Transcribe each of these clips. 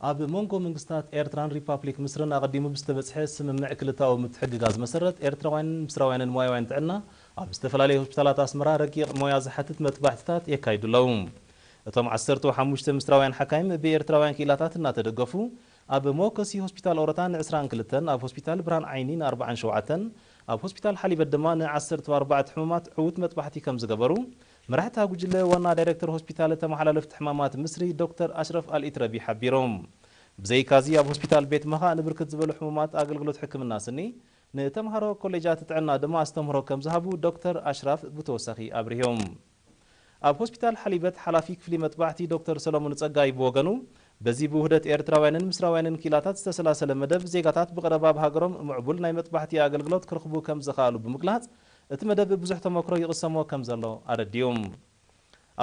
ኣብ መንጎ መንግስታት ኤርትራን ሪፓብሊክ ምስርን ኣቐዲሙ ብዝተበጽሐ ስምምዕ ክልተኣዊ ምትሕግጋዝ መሰረት፣ ኤርትራውያንን ምስራውያንን ሞያውያን ጥዕና ኣብ ዝተፈላለዩ ሆስፒታላት ኣስመራ ረቂቕ ሞያ ዝሓትት መጥባሕትታት የካይዱ ኣለዉ። እቶም ዓሰርተ ሓሙሽተ ምስራውያን ሓካይም ብኤርትራውያን ክኢላታት እናተደገፉ፣ ኣብ መወከሲ ሆስፒታል ኦረታ ንዕስራን ክልተን፣ ኣብ ሆስፒታል ብርሃን ዓይኒ ንኣርባዓን ሸውዓተን፣ ኣብ ሆስፒታል ሓሊበት ድማ ንዓሰርተ ኣርባዕተ ሕሙማት ዕዉት መጥባሕቲ ከም ዝገበሩ፣ መራሕቲ ጉጅለ ዋና ዳይሬክተር ሆስፒታል ተመሓላለፍቲ ሕማማት ምስሪ ዶክተር ኣሽረፍ ኣልኢትረቢ ሓቢሮም። ብዘይካዚ ኣብ ሆስፒታል ቤት መኻእ ንብርክት ዝበሉ ሕሙማት ኣገልግሎት ሕክምና ስኒ፣ ንተምሃሮ ኮሌጃት ጥዕና ድማ ኣስተምህሮ ከም ዝሃቡ ዶክተር ኣሽራፍ ብተወሳኺ ኣብሪሆም። ኣብ ሆስፒታል ሓሊበት ሓላፊ ክፍሊ መጥባሕቲ ዶክተር ሰሎሞን ጸጋይ ብወገኑ፣ በዚ ብውህደት ኤርትራውያንን ምስራውያንን ኪላታት ዝተሰላሰለ መደብ ዜጋታት ብቐረባ ኣብ ሃገሮም ምዕቡል ናይ መጥባሕቲ ኣገልግሎት ክረኽቡ ከም ዝኸኣሉ ብምግላጽ፣ እቲ መደብ ብዙሕ ተመክሮ ይቕሰሞ ከም ዘሎ ኣረዲኡ።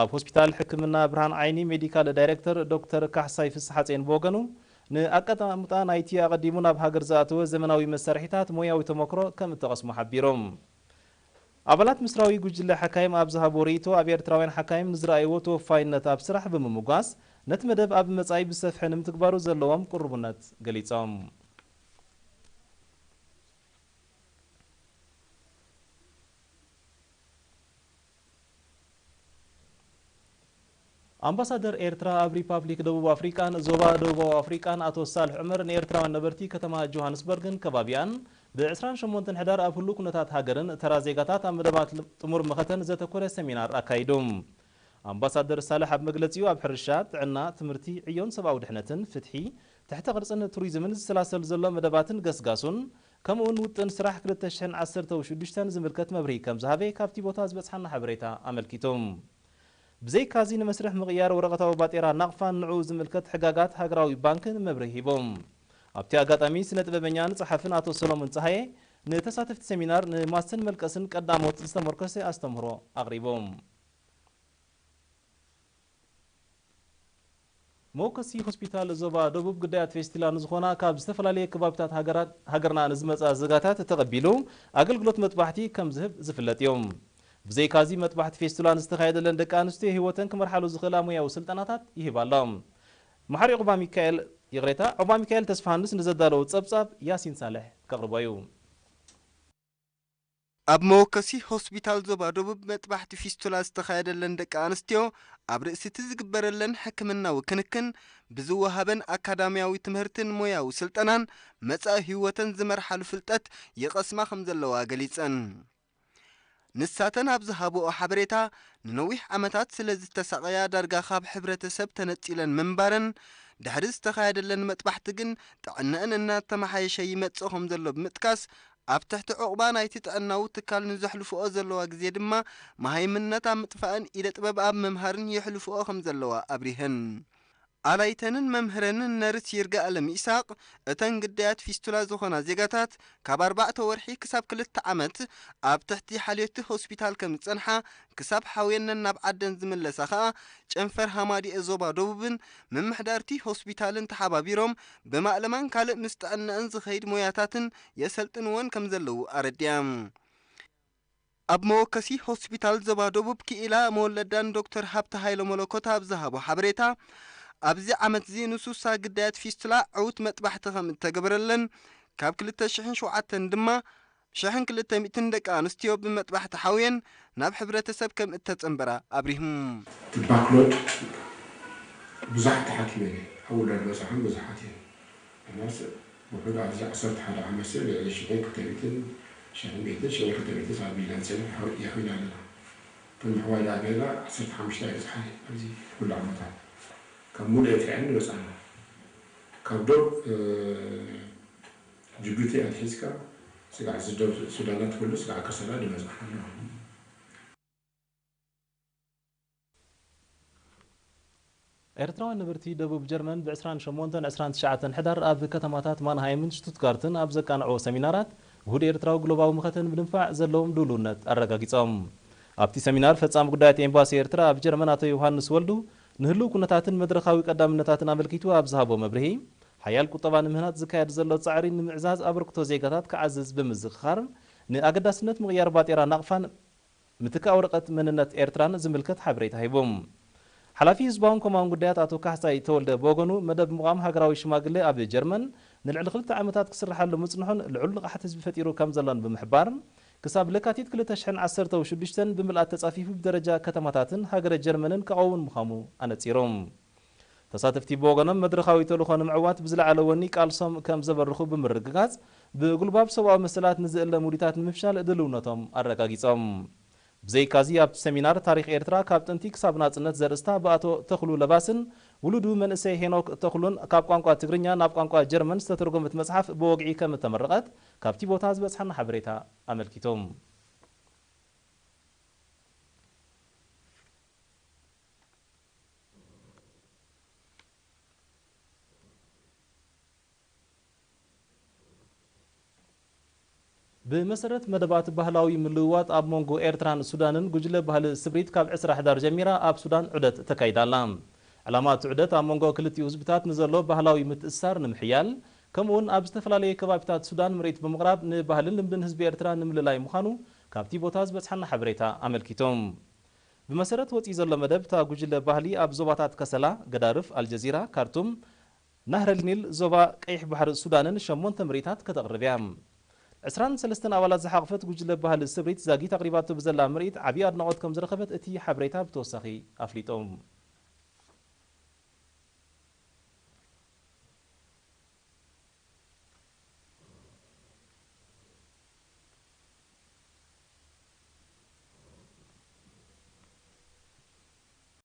ኣብ ሆስፒታል ሕክምና ብርሃን ዓይኒ ሜዲካል ዳይሬክተር ዶክተር ካሕሳይ ፍስሓጼን ብወገኑ፣ ንኣቀማምጣ ናይቲ ኣቐዲሙ ናብ ሃገር ዝኣተወ ዘመናዊ መሳርሒታት ሞያዊ ተመክሮ ከም እተቐስሙ ሓቢሮም። ኣባላት ምስራዊ ጉጅለ ሓካይም ኣብ ዝሃብዎ ርእይቶ፣ ኣብ ኤርትራውያን ሓካይም ንዝረኣይዎ ተወፋይነት ኣብ ስራሕ ብምምጓስ፣ ነቲ መደብ ኣብ መጻኢ ብሰፍሐ ንምትግባሩ ዘለዎም ቅሩብነት ገሊጾም። ኣምባሳደር ኤርትራ ኣብ ሪፓብሊክ ደቡብ ኣፍሪቃን ዞባ ደቡባዊ ኣፍሪቃን ኣቶ ሳልሕ ዑመር ንኤርትራውያን ነበርቲ ከተማ ጆሃንስበርግን ከባቢኣን ብዕስራን ሸሞንተን ሕዳር ኣብ ህሉው ኩነታት ሃገርን ተራ ዜጋታት ኣብ መደባት ጥሙር መኸተን ዘተኮረ ሰሚናር ኣካይዱ። ኣምባሳደር ሳልሕ ኣብ መግለጺኡ ኣብ ሕርሻ፣ ጥዕና፣ ትምህርቲ፣ ዕዮን ሰብኣዊ ድሕነትን፣ ፍትሒ፣ ትሕተ ቅርጽን ቱሪዝምን ዝሰላሰል ዘሎ መደባትን ገስጋሱን፣ ከምኡውን ውጥን ስራሕ ክልተ ሽሕን ዓሰርተ ሽዱሽተን ዝምልከት መብርሂ ከም ዝሃበ ካብቲ ቦታ ዝበጽሓና ሓበሬታ ኣመልኪቱ። ብዘይካዚ ንመስርሕ ምቕያር ወረቐታዊ ባጤራ ናቕፋን ንዕኡ ዝምልከት ሕጋጋት ሃገራዊ ባንክን መብርሂ ሂቦም። ኣብቲ ኣጋጣሚ ስነ ጥበበኛን ጸሓፍን ኣቶ ሰሎሞን ጸሃየ ንተሳተፍቲ ሰሚናር ንማስተን መልቀስን ቀዳሞት ዝተመርኮሰ ኣስተምህሮ ኣቕሪቦም። መወከሲ ሆስፒታል ዞባ ደቡብ ግዳያት ፌስቲላ ንዝኾና ካብ ዝተፈላለየ ከባቢታት ሃገራት-፣ ሃገርና ንዝመጻ ዜጋታት ተቐቢሉ ኣገልግሎት መጥባሕቲ ከም ዝህብ ዝፍለጥ እዩ። ብዘይካዚ መጥባሕቲ ፌስቲላ ንዝተኻየደለን ደቂ ኣንስትዮ ህይወተን ክመርሓሉ ዝኽእላ ሙያዊ ስልጠናታት ይህብ ኣሎ። መሓሪ ዑቕባ ሚካኤል፣ ይቕሬታ፣ ዑቕባ ሚካኤል ተስፋሃንስ ንዘዳለዎ ጸብጻብ ያሲን ሳልሕ ከቕርቦ እዩ። ኣብ መወከሲ ሆስፒታል ዞባ ደቡብ መጥባሕቲ ፊስቱላ ዝተኻየደለን ደቂ ኣንስትዮ ኣብ ርእሲ እቲ ዝግበረለን ሕክምናዊ ክንክን ብዝወሃበን ኣካዳሚያዊ ትምህርትን ሞያዊ ስልጠናን መጻኢ ህይወተን ዝመርሓሉ ፍልጠት ይቐስማ ከም ዘለዋ ገሊጸን። ንሳተን ኣብ ዝሃብኦ ሓበሬታ፣ ንነዊሕ ዓመታት ስለ ዝተሳቐያ ዳርጋ ካብ ሕብረተሰብ ተነጺለን ምንባረን፣ ድሕሪ ዝተኻየደለን መጥባሕቲ ግን ጥዕነአን እናተመሓየሸ ይመጽእ ከም ዘሎ ብምጥቃስ፣ ኣብ ትሕቲ ዑቕባ ናይቲ ጥዕናዊ ትካል ንዘሕልፍኦ ዘለዋ ግዜ ድማ መሃይምነት ኣብ ምጥፋእን ኢደ ጥበብ ኣብ ምምሃርን የሕልፍኦ ከም ዘለዋ ኣብሪሀን። ኣላይተንን መምህረንን ነርስ ይርጋኣለም ይስሃቅ፣ እተን ግዳያት ፊስቱላ ዝኾና ዜጋታት ካብ ኣርባዕተ ወርሒ ክሳብ ክልተ ዓመት ኣብ ትሕቲ ሓልዮቲ ሆስፒታል ከም ዝጸንሓ፣ ክሳብ ሓውየነን ናብ ዓደን ዝምለሳ ከኣ ጨንፈር ሃማዲኤ ዞባ ደቡብን ምምሕዳርቲ ሆስፒታልን ተሓባቢሮም ብማእለማን ካልእ ምስ ጥዕናኣን ዝኸይድ ሞያታትን የሰልጥንወን ከም ዘለዉ ኣረዲኣ። ኣብ መወከሲ ሆስፒታል ዞባ ደቡብ ክኢላ መወለዳን ዶክተር ሃብተ ሃይለ መለኮት ኣብ ዝሃቦ ሓበሬታ፣ ኣብዚ ዓመትዚ ንሱሳ ግዳያት ፊስቱላ ዕዉት መጥባሕቲ ከም እተገበረለን፣ ካብ ክልተ ሽሕን ሸውዓተን ድማ ሽሕን ክልተ ሚእትን ደቂ ኣንስትዮ ብመጥባሕቲ ሓውየን ናብ ሕብረተሰብ ከም እተጸንበራ ኣብሪሁ። እቲ ባክሎድ ብዙሓት ተሓኪመ እየ። ኣብ ውላድ በጻሕን ብዙሓት እዮም። ንሕናስ ውሑድ ኣብዚ ዓሰርተ ሓደ ዓመት ስእ ልዕሊ ሽሕን ክልተ ሚእትን፣ ሽሕን ሚእትን፣ ሽሕን ክልተ ሚእትን ኣቢልና ንጸንሕ ሓው-፣ የኺና ኣለና። እተን ምሕዋይ ደኣ ገና ዓሰርተ ሓሙሽተ ኣይበጽሓን ኣብዚ ኩሉ ዓመታት። ካብ ሙሉእ ኤርትራ ኢና ዝበጻሕና። ካብ ዶብ፣ እ፣ ጅቡቲ ኣትሒዝካ ስጋዕ እዚ ደብ ሱዳናት ኩሉ ስጋዕ ከሰላ ዝበጽሓ ኣለዋ። ኤርትራውያን ነበርቲ ደቡብ ጀርመን ብዕስራን ሸሞንተን ዕስራን ትሽዓተን ሕዳር ኣብ ከተማታት ማንሃይምን ሽቱትጋርትን ኣብ ዘቃንዕዎ ሰሚናራት፣ ውሁድ ኤርትራዊ ግሎባዊ መኸተ ንምድንፋዕ ዘለዎም ድሉውነት ኣረጋጊጾም። ኣብቲ ሰሚናር፣ ፈጻሚ ጉዳያት ኤምባሲ ኤርትራ ኣብ ጀርመን ኣቶ ዮሃንስ ወልዱ፣ ንህሉው ኩነታትን መድረኻዊ ቀዳምነታትን ኣመልኪቱ ኣብ ዝሃቦ መብርሂ፣ ሓያል ቁጠባ ንምህናጽ ዝካየድ ዘሎ ጻዕሪ ንምዕዛዝ ኣበርክቶ ዜጋታት ክዓዝዝ ብምዝኽኻር፣ ንኣገዳስነት ምቕያር ባጤራ ናቕፋን ምትካእ ወረቐት መንነት ኤርትራን ዝምልከት ሓበሬታ ሂቡ። ሓላፊ ህዝባውን ኮማውን ጉዳያት ኣቶ ካሕሳይ ተወልደ ብወገኑ፣ መደብ ምቋም ሃገራዊ ሽማግለ ኣብ ጀርመን ንልዕሊ ክልተ ዓመታት ክስርሓሉ ምጽንሑን ልዑል ንቕሓት ህዝቢ ፈጢሩ ከም ዘሎን ብምሕባር፣ ክሳብ ለካቲት ክልተ ሽሕን ዓሰርተ ሽዱሽተን ብምልኣት ተጻፊፉ ብደረጃ ከተማታትን ሃገረ ጀርመንን ክቐውም ምዃኑ ኣነጺሩ። ተሳተፍቲ ብወገኖም፣ መድረኻዊ ተልእኾ ንምዕዋት ብዝለዓለ ወኒ ቃልሶም ከም ዘበርኹ ብምርግጋጽ፣ ብጉልባብ ሰብኣዊ መሰላት ንዝእለም ውዲታት ንምፍሻል ድልውነቶም ኣረጋጊጾም። ብዘይካዚ፣ ኣብቲ ሰሚናር ታሪኽ ኤርትራ ካብ ጥንቲ ክሳብ ናጽነት ዘርእስታ ብኣቶ ተኽሉ ለባስን ውሉዱ መንእሰይ ሄኖክ ተኽሉን ካብ ቋንቋ ትግርኛ ናብ ቋንቋ ጀርመን ዝተተርጎመት መጽሓፍ ብወግዒ ከም እተመረቐት ካብቲ ቦታ ዝበጽሓና ሓበሬታ ኣመልኪቱ። ብመሰረት መደባት ባህላዊ ምልውዋጥ ኣብ መንጎ ኤርትራን ሱዳንን፣ ጉጅለ ባህሊ ስብሪት ካብ ዕስራ ሕዳር ጀሚራ ኣብ ሱዳን ዑደት ተካይዳ ኣላ። ዕላማ እቲ ዑደት ኣብ መንጎ ክልቲኡ ህዝብታት ንዘሎ ባህላዊ ምትእስሳር ንምሕያል፣ ከምኡውን ኣብ ዝተፈላለየ ከባቢታት ሱዳን ምርኢት ብምቕራብ ንባህልን ልምድን ህዝቢ ኤርትራ ንምልላይ ምዃኑ ካብቲ ቦታ ዝበጽሓና ሓበሬታ ኣመልኪቱ። ብመሰረት ወጺኡ ዘሎ መደብ፣ እታ ጉጅለ ባህሊ ኣብ ዞባታት ከሰላ፣ ገዳርፍ፣ ኣልጀዚራ፣ ካርቱም፣ ናህረል ኒል፣ ዞባ ቀይሕ ባሕሪ ሱዳንን ሸሞንተ ምርኢታት ከተቕርብ እያ። ዕስራን ሰለስተን ኣባላት ዝሓቖፈት ጉጅለ ባህሊ ስብሪት ዛጊት ኣቕሪባቶ ብዘላ ምርኢት ዓብዪ ኣድናቖት ከም ዝረኸበት እቲ ሓበሬታ ብተወሳኺ ኣፍሊጡ።